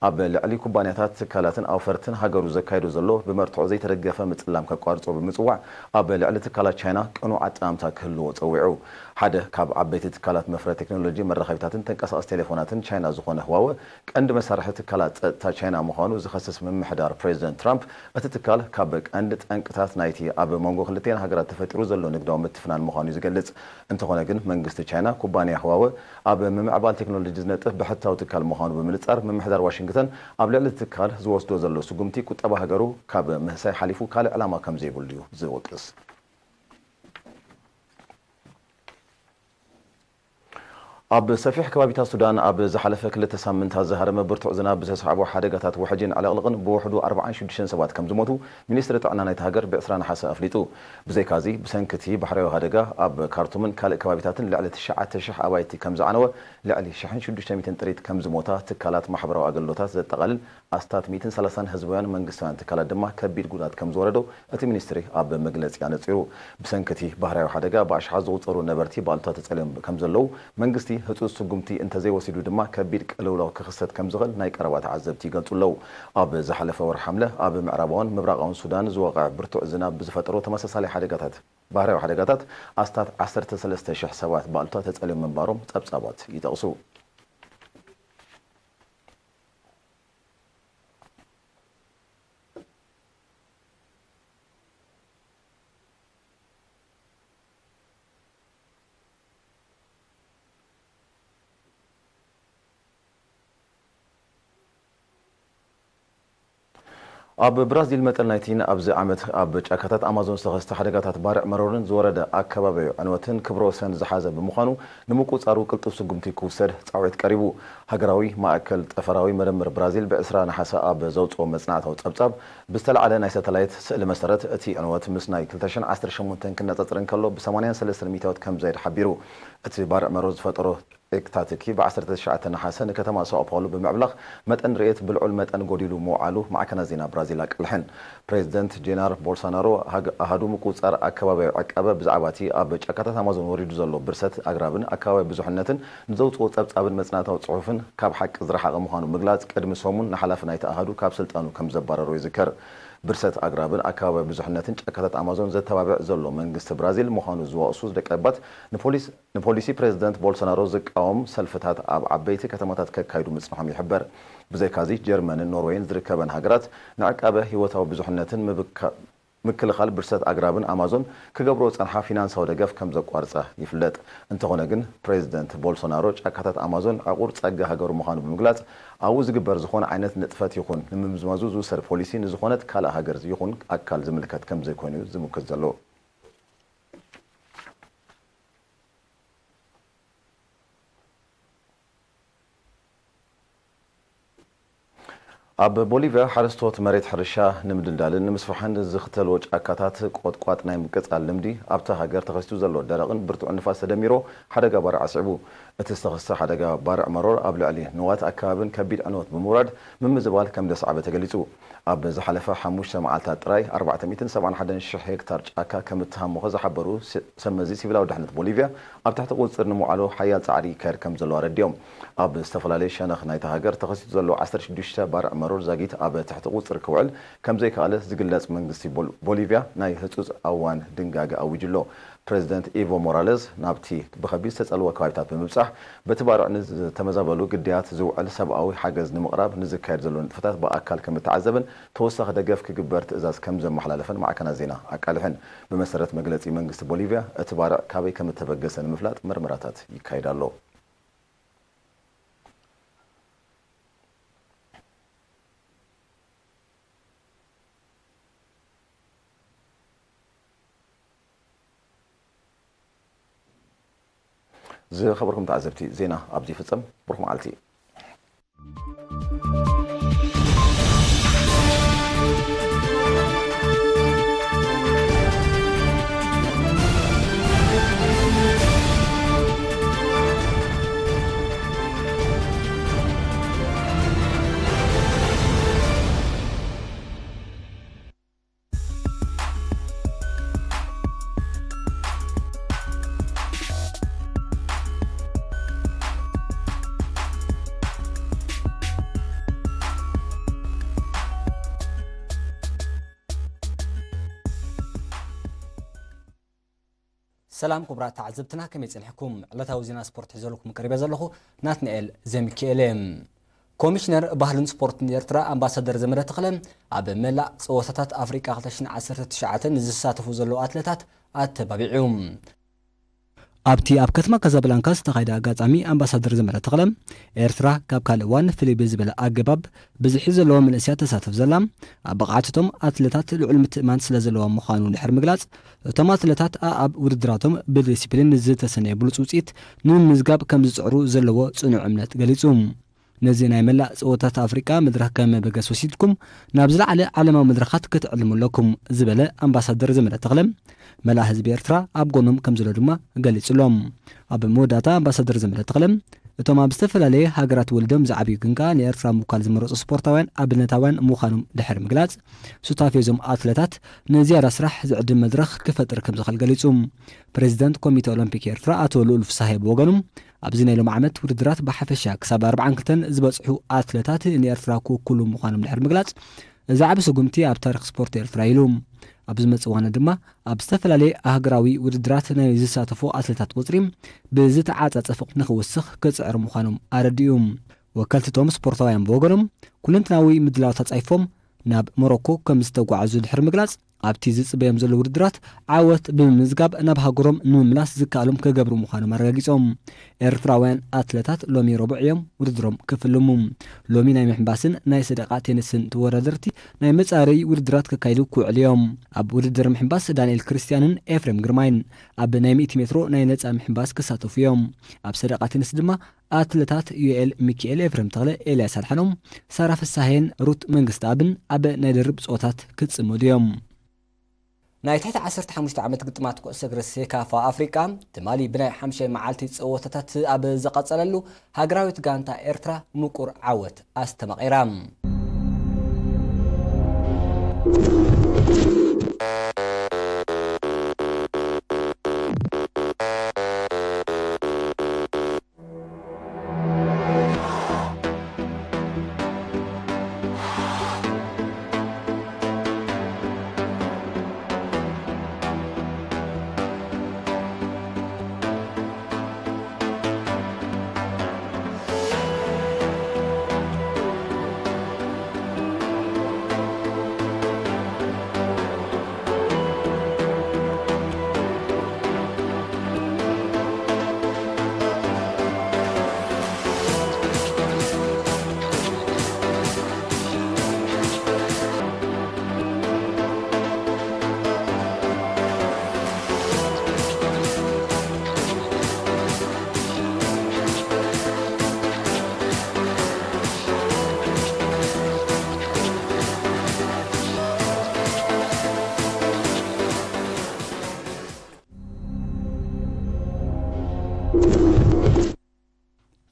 ኣብ ልዕሊ ኩባንያታት፣ ትካላትን ኣውፈርትን ሃገሩ ዘካይዶ ዘሎ ብመርትዖ ዘይተደገፈ ምጽላም ከቋርጾ ብምጽዋዕ፣ ኣብ ልዕሊ ትካላት ቻይና ቅኑዕ ኣጠማምታ ክህልዎ ጸዊዑ። ሓደ ካብ ዓበይቲ ትካላት መፍረ ቴክኖሎጂ መራኸቢታትን ተንቀሳቐስቲ ቴሌፎናትን ቻይና ዝኾነ ህዋወ፣ ቀንዲ መሳርሒ ትካላት ጸጥታ ቻይና ምዃኑ ዝኸስስ ምምሕዳር ፕሬዚደንት ትራምፕ፣ እቲ ትካል ካብ ቀንዲ ጠንቅታት ናይቲ ኣብ መንጎ ክልቲኤን ሃገራት ተፈጢሩ ዘሎ ንግዳዊ ምትፍናን ምዃኑ እዩ ዝገልጽ። እንተኾነ ግን፣ መንግስቲ ቻይና ኩባንያ ህዋወ ኣብ ምምዕባል ቴክኖሎጂ ዝነጥፍ ብሕታዊ ትካል ምዃኑ ብምንጻር፣ ምምሕዳር ዋሽንግተን ኣብ ልዕሊ እቲ ትካል ዝወስዶ ዘሎ ስጉምቲ ቁጠባ ሃገሩ ካብ ምህሳይ ሓሊፉ ካልእ ዕላማ ከም ዘይብሉ እዩ ዝወቅስ። ኣብ ሰፊሕ ከባቢታት ሱዳን ኣብ ዝሓለፈ ክልተ ሳምንታት ዝሃረመ ብርቱዕ ዝናብ ብዘስዓቦ ሓደጋታት ውሕጅን ዕልቕልቕን ብውሕዱ ኣርባዓን ሽዱሽተን ሰባት ከም ዝሞቱ ሚኒስትሪ ጥዕና ናይቲ ሃገር ብዕስራ ነሓሰ ኣፍሊጡ። ብዘይካዚ፣ ብሰንኪ እቲ ባሕራዊ ሓደጋ ኣብ ካርቱምን ካልእ ከባቢታትን ልዕሊ ትሽዓተ ሽሕ ኣባይቲ ከም ዝዓነወ፣ ልዕሊ ሽሕን ሽዱሽተ ሚእትን ጥሪት ከም ዝሞታ ትካላት ማሕበራዊ ኣገልግሎታት ዘጠቓልል ኣስታት ሚእትን ሰላሳን ህዝባውያን መንግስታውያን ትካላት ድማ ከቢድ ጉድኣት ከም ዝወረዶ እቲ ሚኒስትሪ ኣብ መግለጺ ኣነጺሩ። ብሰንኪ እቲ ባህርያዊ ሓደጋ ብኣሽሓት ዝቑጸሩ ነበርቲ ብኣሉታ ተጸልዮም ከም ዘለዉ መንግስቲ ህጹጽ ስጉምቲ እንተዘይወሲዱ ድማ ከቢድ ቅልውላው ክኽሰት ከም ዝኽእል ናይ ቀረባ ተዓዘብቲ ይገልጹ ኣለዉ። ኣብ ዝሓለፈ ወርሒ ሓምለ ኣብ ምዕራባውን ምብራቓውን ሱዳን ዝወቕዐ ብርቱዕ ዝናብ ብዝፈጠሮ ተመሳሳሊ ሓደጋታት፣ ባህርያዊ ሓደጋታት ኣስታት ዓሰርተ ሰለስተ ሽሕ ሰባት ብኣሉታ ተጸልዮም ምንባሮም ጸብጻባት ይጠቕሱ። ኣብ ብራዚል መጠን ናይቲን ኣብዚ ዓመት ኣብ ጫካታት ኣማዞን ዝተኸስተ ሓደጋታት ባርዕ መሮርን ዝወረደ ኣከባቢያዊ ዕንወትን ክብረ ወሰን ዝሓዘ ብምዃኑ፣ ንምቁጻሩ ቅልጡፍ ስጉምቲ ክውሰድ ጻውዒት ቀሪቡ። ሃገራዊ ማእከል ጠፈራዊ ምርምር ብራዚል ብዕስራ ነሓሰ ኣብ ዘውጽኦ መጽናዕታዊ ጸብጻብ፣ ብዝተላዕለ ናይ ሳተላይት ስእሊ መሰረት፣ እቲ ዕንወት ምስ ናይ ክልተ ሽሕን ዓሰርተ ሸሞንተን ክነጻጸር እንከሎ፣ ብ ሰማንያን ሰለስተን ሚእታዊት ከም ዝዛይድ ሓቢሩ። እቲ ባርዕ መሮር ዝፈጠሮ ኤክታትኪ ብ ዓሰርተ ትሽዓተ ነሓሰ ንከተማ ሳኦ ፓውሎ ብምዕብላኽ መጠን ርኤት ብልዑል መጠን ጎዲሉ ምውዓሉ ማዕከናት ዜና ብራዚል ኣቃልሐን። ፕሬዚደንት ጄናር ቦልሶናሮ ሃግ-፣ ኣሃዱ ምቁጽጻር ኣከባቢያዊ ዕቃበ ብዛዕባ እቲ ኣብ ጫካታት ኣማዞን ወሪዱ ዘሎ ብርሰት ኣግራብን ኣከባቢ ብዙሕነትን ንዘውጽኦ ጸብጻብን መጽናዕታዊ ጽሑፍን ካብ ሓቂ ዝረሓቐ ምዃኑ ምግላጽ፣ ቅድሚ ሰሙን ንሓላፊ ናይቲ ኣሃዱ ካብ ስልጣኑ ከም ዘባረሮ ይዝከር። ብርሰት ኣግራብን ኣከባቢ ብዙሕነትን ጫካታት ኣማዞን ዘተባብዕ ዘሎ መንግስቲ ብራዚል ምዃኑ ዝወቕሱ ደቀባት ንፖሊስ ንፖሊሲ ፕሬዚደንት ቦልሶናሮ ዝቃወም ሰልፍታት ኣብ ዓበይቲ ከተማታት ከካይዱ ምጽንሖም ይሕበር። ብዘይካዚ፣ ጀርመንን ኖርወይን ዝርከበን ሃገራት ንዕቃበ ህይወታዊ ብዙሕነትን ምብካ-፣ ምክልኻል ብርሰት ኣግራብን ኣማዞን ክገብርኦ ዝጸንሓ ፊናንሳዊ ደገፍ ከም ዘቋርጻ ይፍለጥ። እንተኾነ ግን፣ ፕሬዚደንት ቦልሶናሮ ጫካታት ኣማዞን ዕቑር ጸጋ ሃገሩ ምዃኑ ብምግላጽ፣ ኣብኡ ዝግበር ዝኾነ ዓይነት ንጥፈት ይኹን ንምምዝማዙ ዝውሰድ ፖሊሲ ንዝኾነት ካልእ ሃገር ይኹን ኣካል ዝምልከት ከም ዘይኮይኑ ዝምክት ዘሎ። ኣብ ቦሊቪያ ሓረስቶት መሬት ሕርሻ ንምድልዳልን ንምስፋሕን ዝኽተልዎ ጫካታት ቆጥቋጥ ናይ ምቅጻል ልምዲ ኣብታ ሃገር ተኸሲቱ ዘሎ ደረቕን ብርቱዕን ንፋስ ተደሚሮ ሓደጋ ባርዕ ኣስዒቡ። እቲ ዝተኸስተ ሓደጋ ባርዕ መሮር ኣብ ልዕሊ ንዋት ኣከባብን ከቢድ ዕንወት ብምውራድ ምምዝባል ከም ዘስዓበ ተገሊጹ። ኣብ ዝሓለፈ ሓሙሽተ መዓልታት ጥራይ ኣርባዕተ ሚእትን ሰብዓን ሓደን ሽሕ ሄክታር ጫካ ከም እተሃሞኸ ዝሓበሩ ስ-፣ ሰመዚ ሲቪላዊ ድሕነት ቦሊቪያ፣ ኣብ ትሕቲ ቁጽጽር ንምውዓሉ ሓያል ጻዕሪ ይካየድ ከም ዘሎ ኣረዲኦም። ኣብ ዝተፈላለዩ ሸነኽ ናይታ ሃገር ተኸሲቱ ዘሎ ዓሰርተ ሽዱሽተ ባርዕ መሮር ዛጊት ኣብ ትሕቲ ቁጽጽር ክውዕል ከም ዘይከኣለ ዝግለጽ መንግስቲ ቦል-፣ ቦሊቪያ ናይ ህጹጽ ኣዋን ድንጋገ ኣዊጁ ኣሎ። ፕሬዚደንት ኢቮ ሞራለስ ናብቲ ብኸቢድ ዝተጸልወ ከባቢታት ብምብጻሕ፣ በቲ ባርዕ ንዝተመዛበሉ ግዳያት ዝውዕል ሰብኣዊ ሓገዝ ንምቕራብ ንዝካየድ ዘሎ ንጥፈታት ብኣካል ከም እተዓዘበን ተወሳኺ ደገፍ ክግበር ትእዛዝ ከም ዘመሓላለፈን ማዕከናት ዜና ኣቃሊሐን። ብመሰረት መግለጺ መንግስቲ ቦሊቪያ፣ እቲ ባርዕ ካበይ ከም እተበገሰ ንምፍላጥ መርመራታት ይካየድ ኣሎ። ዝኸበርኩም ተዓዘብቲ፣ ዜና ኣብዚ ይፍጸም። ብሩኽ መዓልቲ። ሰላም ክቡራት ተዓዘብትና፣ ከመይ ጸኒሕኩም? ዕለታዊ ዜና ስፖርት ሒዘልኩም ቀሪበ ዘለኹ ናትናኤል ዘሚካኤል እየ። ኮሚሽነር ባህልን ስፖርትን ኤርትራ ኣምባሳደር ዘመደ ተኽለ፣ ኣብ መላእ ጸወታታት ኣፍሪቃ ክልተ ሽሕን ዓሰርተ ትሽዓተን ንዝሳተፉ ዘለዉ ኣትሌታት ኣተባቢዑ። ኣብቲ ኣብ ከተማ ካዛብላንካ ዝተኻየደ ኣጋጣሚ ኣምባሳደር ዘመረ ተኽለ፣ ኤርትራ ካብ ካልእ እዋን ፍልይ ብዝበለ ኣገባብ ብዝሒ ዘለዎ መንእሰያት ተሳተፍ ዘላ፣ ኣብ ብቕዓት እቶም ኣትሌታት ልዑል ምትእማን ስለ ዘለዎም ምዃኑ ድሕሪ ምግላጽ፣ እቶም ኣትሌታት ኣኣብ ውድድራቶም ብዲሲፕሊን ዝተሰነየ ብሉጽ ውጽኢት ንምምዝጋብ ከም ዝጽዕሩ ዘለዎ ጽኑዕ እምነት ገሊጹ። ነዚ ናይ መላእ ጸወታት ኣፍሪቃ መድረኽ ከም መበገሲ ወሲድኩም ናብ ዝለዓለ ዓለማዊ መድረኻት ክትዕልሙ ኣለኩም ዝበለ ኣምባሳደር ዘመረ ተኽለ፣ መላእ ህዝቢ ኤርትራ ኣብ ጎኖም ከም ዘሎ ድማ ገሊጹሎም። ኣብ መወዳእታ ኣምባሳደር ዘመረ ተኽለ፣ እቶም ኣብ ዝተፈላለየ ሃገራት ወሊዶም ዝዓብዩ ግን ከኣ ንኤርትራ ምውካል ዝመረጹ ስፖርታውያን ኣብነታውያን ምዃኖም ድሕሪ ምግላጽ፣ ሱታፌ እዞም ኣትለታት ንዝያዳ ስራሕ ዝዕድም መድረኽ ክፈጥር ከም ዝኽእል ገሊጹ። ፕሬዚዳንት ኮሚተ ኦሎምፒክ ኤርትራ ኣቶ ልኡል ፍሳሃየ ብወገኑ፣ ኣብዚ ናይ ሎም ዓመት ውድድራት ብሓፈሻ ክሳብ ኣርብዓን ክልተን ዝበጽሑ ኣትለታት ንኤርትራ ክውክሉ ምዃኖም ድሕሪ ምግላጽ፣ እዚ ዓቢ ስጉምቲ ኣብ ታሪኽ ስፖርት ኤርትራ ኢሉ። ኣብ ዝመጽእ እዋን ድማ ኣብ ዝተፈላለየ ኣህጉራዊ ውድድራት ናይ ዝሳተፉ ኣትሌታት ቁጽሪ ብዝተዓጻጸፈ ንኽውስኽ ክጽዕር ምዃኖም ኣረዲኡ። ወከልቲ እቶም ስፖርታውያን ብወገኖም፣ ኩለንትናዊ ምድላዋት ኣጻይፎም ናብ ሞሮኮ ከም ዝተጓዓዙ ድሕሪ ምግላጽ፣ ኣብቲ ዝጽበዮም ዘሎ ውድድራት ዓወት ብምምዝጋብ ናብ ሃገሮም ንምምላስ ዝከኣሎም ክገብሩ ምዃኖም ኣረጋጊጾም። ኤርትራውያን ኣትለታት ሎሚ ረቡዕ እዮም ውድድሮም ክፍልሙ። ሎሚ ናይ ምሕንባስን ናይ ሰደቓ ቴኒስን ተወዳደርቲ ናይ መጻረዪ ውድድራት ከካይዱ ክውዕሉ እዮም። ኣብ ውድድር ምሕንባስ ዳንኤል ክርስትያንን ኤፍሬም ግርማይን ኣብ ናይ ሚእቲ ሜትሮ ናይ ነጻ ምሕንባስ ክሳተፉ እዮም። ኣብ ሰደቓ ቴኒስ ድማ ኣትለታት ዩኤል ሚኪኤል፣ ኤፍሬም ተኽለ፣ ኤልያስ ኣድሓኖም፣ ሳራ ፍሳሄን ሩት መንግስተኣብን ኣብ ናይ ድርብ ጾታት ክጽመዱ እዮም። ናይ ትሕቲ ዓሰርተ ሓሙሽተ ዓመት ግጥማት ኩዕሶ እግሪ ሴካፋ ኣፍሪቃ ትማሊ ብናይ ሓምሻይ መዓልቲ ጸወታታት ኣብ ዝቐጸለሉ፣ ሃገራዊት ጋንታ ኤርትራ ምቁር ዓወት ኣስተማቒራ።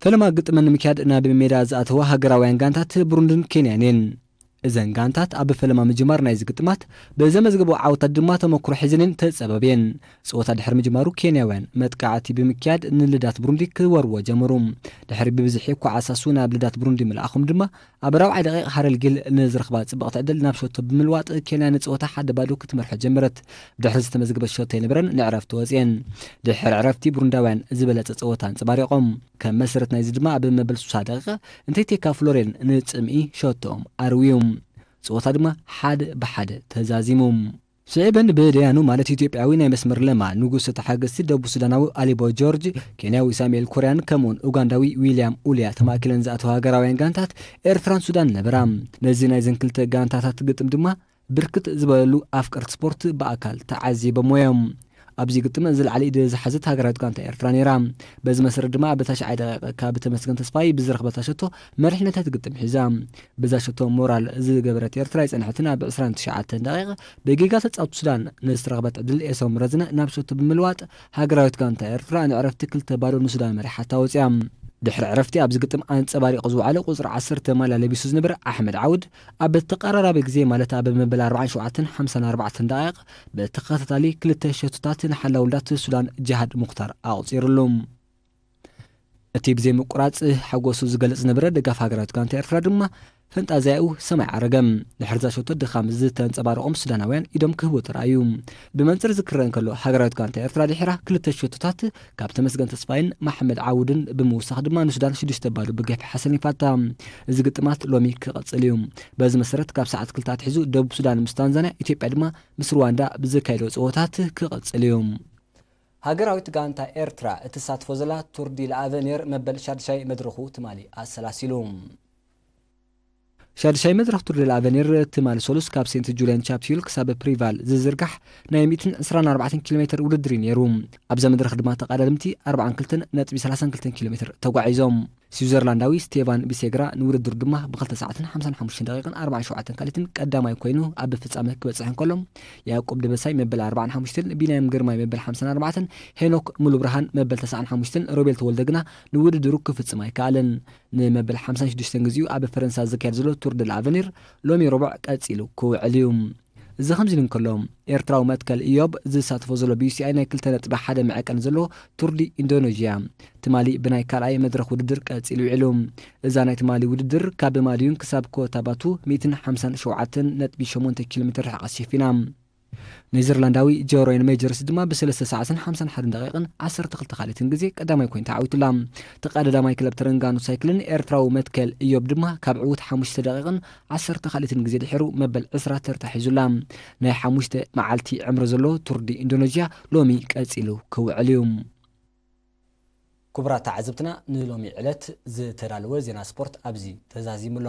ፈለማ ግጥመን ንምክያድ ናብ ሜዳ ዝኣተዋ ሃገራውያን ጋንታት ብሩንድን ኬንያን እየን። እዘን ጋንታት ኣብ ፈለማ ምጅማር ናይዚ ግጥማት ብዘመዝገበኦ ዓወታት ድማ ተመክሮ ሒዘን እየን ተጸበብየን። ጸወታ ድሕሪ ምጅማሩ ኬንያውያን መጥቃዕቲ ብምክያድ ንልዳት ብሩንዲ ክወርዎ ጀመሩ። ድሕሪ ብብዝሒ ኳዕሳሱ ናብ ልዳት ብሩንዲ ምልኣኹም ድማ ኣብ ራብዓይ ደቂቕ ሃረል ጊል ንዝረኽባ ጽብቕቲ ዕድል ናብ ሸቶ ብምልዋጥ ኬንያ ንጸወታ ሓደ ባዶ ክትመርሖ ጀመረት። ብድሕሪ ዝተመዝገበ ሸቶ ኣይነበረን ንዕረፍቲ ወጽየን። ድሕሪ ዕረፍቲ ብሩንዳውያን ዝበለጸ ጸወታ ኣንጸባሪቖም። ከም መሰረት ናይዚ ድማ ኣብ መበል ሱሳ ደቂቕ እንተይቴካ ፍሎሬን ንጽምኢ ሸቶኦም ኣርውዩ። ጸወታ ድማ ሓደ ብሓደ ተዛዚሙ። ስዒበን ብደያኑ ማለት ኢትዮጵያዊ ናይ መስመር ለማ ንጉስ ተሓገዝቲ ደቡብ ሱዳናዊ ኣሊቦ ጆርጅ፣ ኬንያዊ ሳሙኤል ኮርያን ከምኡውን ኡጋንዳዊ ዊልያም ኡልያ ተማእኪለን ዝኣተዋ ሃገራውያን ጋንታት ኤርትራን ሱዳን ነበራ። ነዚ ናይዘን ክልተ ጋንታታት ግጥም ድማ ብርክት ዝበሉ ኣፍቀርቲ ስፖርት ብኣካል ተዓዚቦምዎ እዮም። ኣብዚ ግጥም ዝለዓለ ኢድ ዝሓዘት ሃገራዊት ጋንታ ኤርትራ ነይራ። በዚ መሰረት ድማ ኣብ ታሽዓይ ደቂቕ ካብ ተመስገን ተስፋይ ብዝረኽበታ ሸቶ መሪሕነት እቲ ግጥም ሒዛ። በዛ ሸቶ ሞራል ዝገበረት ኤርትራ ኣይጸንሐትን። ኣብ ዕስራን ትሽዓተን ደቂቕ ብጌጋ ተጻወቲ ሱዳን ንዝተረኽበት ዕድል ኤሳው ምረዝነ ናብ ሸቶ ብምልዋጥ ሃገራዊት ጋንታ ኤርትራ ንዕረፍቲ ክልተ ባዶ ንሱዳን መሪሓታ ወጽያ። ድሕሪ ዕረፍቲ ኣብዚ ግጥም ኣንጸባሪቑ ዝወዓለ ቁጽሪ ዓሰርተ ማልያ ለቢሱ ዝነበረ ኣሕመድ ዓውድ ኣብ ተቐራራቢ ግዜ ማለት ኣብ መበል ኣርባዓን ሸውዓተን ሓምሳን ኣርባዕተን ደቂቕ ብተኸታታሊ ክልተ ሸቶታት ንሓላው ልዳት ሱዳን ጅሃድ ሙኽታር ኣቑጺሩሉ። እቲ ብዘይ ምቁራጽ ሓጎሱ ዝገልጽ ዝነበረ ደጋፊ ሃገራዊት ጋንታ ኤርትራ ድማ ፈንጣዝያኡ ሰማይ ዓረገ። ድሕሪ እዛ ሸቶ ድኻም ዝተንጸባረቖም ሱዳናውያን ኢዶም ክህቡ ተራእዩ። ብመንጽር ዝክረ እንከሎ ሃገራዊት ጋንታ ኤርትራ ድሒራ ክልተ ሸቶታት ካብ ተመስገን ተስፋይን መሓመድ ዓውድን ብምውሳኽ ድማ ንሱዳን ሽዱሽተ ባዶ ብገፊሕ ኣሰኒፋታ። እዚ ግጥማት ሎሚ ክቕጽል እዩ። በዚ መሰረት ካብ ሰዓት ክልተ ኣትሒዙ ደቡብ ሱዳን ምስ ታንዛንያ፣ ኢትዮጵያ ድማ ምስ ሩዋንዳ ብዘካየዶ ጸወታት ክቕጽል እዩ። ሃገራዊት ጋንታ ኤርትራ እትሳትፎ ዘላ ቱር ዲ ለኣቨኒር መበል ሻድሻይ መድረኹ ትማሊ ኣሰላሲሉ። ሻድሻይ መድረኽ ቱር ዲ ለኣቨኒር ትማሊ ሰሉስ ካብ ሴንት ጁልያን ቻፕቲዩል ክሳብ ፕሪቫል ዝዝርጋሕ ናይ ሚእትን ዕስራን ኣርባዕተን ኪሎ ሜትር ውድድር እዩ ነይሩ። ኣብዛ መድረኽ ድማ ተቐዳደምቲ ኣርባዓን ክልተን ነጥቢ ሰላሳን ክልተን ኪሎ ሜትር ተጓዒዞም። ስዊዘርላንዳዊ ስቴቫን ቢሴግራ ንውድድሩ ድማ ብክልተ ሰዓትን ሓምሳን ሓሙሽተን ደቂቕን ኣርባዓን ሸውዓተን ካልትን ቀዳማይ ኮይኑ ኣብ ፍጻመ ክበጽሕ እንከሎ፣ ያዕቆብ ደበሳይ መበል ኣርባዓን ሓሙሽተን፣ ቢንያም ግርማይ መበል ሓምሳን ኣርባዕተን፣ ሄኖክ ሙሉብርሃን መበል ተስዓን ሓሙሽተን፣ ሮቤል ተወልደ ግና ንውድድሩ ክፍጽም ኣይከኣለን። ንመበል ሓምሳን ሽዱሽተን ግዜኡ ኣብ ፈረንሳ ዝካየድ ዘሎ ቱር ደ ለኣቨኒር ሎሚ ረቡዕ ቀጺሉ ክውዕል እዩ። እዚ ከምዚ ኢሉ እንከሎ፣ ኤርትራዊ መትከል ኢዮብ ዝሳተፎ ዘሎ ብ ዩ ሲ ኣይ ናይ ክልተ ነጥቢ ሓደ መዐቀኒ ዘለዎ ቱር ዲ ኢንዶኔዥያ ትማሊ ብናይ ካልኣይ መድረኽ ውድድር ቀጺሉ ውዒሉ። እዛ ናይ ትማሊ ውድድር ካብ ማልዩን ክሳብ ኮታባቱ ሚእትን ሓምሳን ሸውዓተን ነጥቢ ሸሞንተ ኪሎ ሜትር ርሕቐት ሸፊና። ኔዘርላንዳዊ ጀሮይን ሜጀርስ ድማ ብሰለስተ ሰዓትን ሓምሳን ሓደን ደቂቕን ዓሰርተ ክልተ ካልትን ግዜ ቀዳማይ ኮይኑ ተዓዊቱላ። ተቐዳዳማይ ክለብ ተረንጋኑ ሳይክልን ኤርትራዊ መትከል ኢዮብ ድማ ካብ ዕዉት ሓሙሽተ ደቂቕን ዓሰርተ ካልትን ግዜ ድሒሩ መበል ዕስራ ተርታ ሒዙላ። ናይ ሓሙሽተ መዓልቲ ዕምሪ ዘለዎ ቱር ዲ ኢንዶኔዥያ ሎሚ ቀጺሉ ክውዕል እዩ። ክቡራት ተዓዘብትና፣ ንሎሚ ዕለት ዝተዳለወ ዜና ስፖርት ኣብዚ ተዛዚሙ ኣሎ።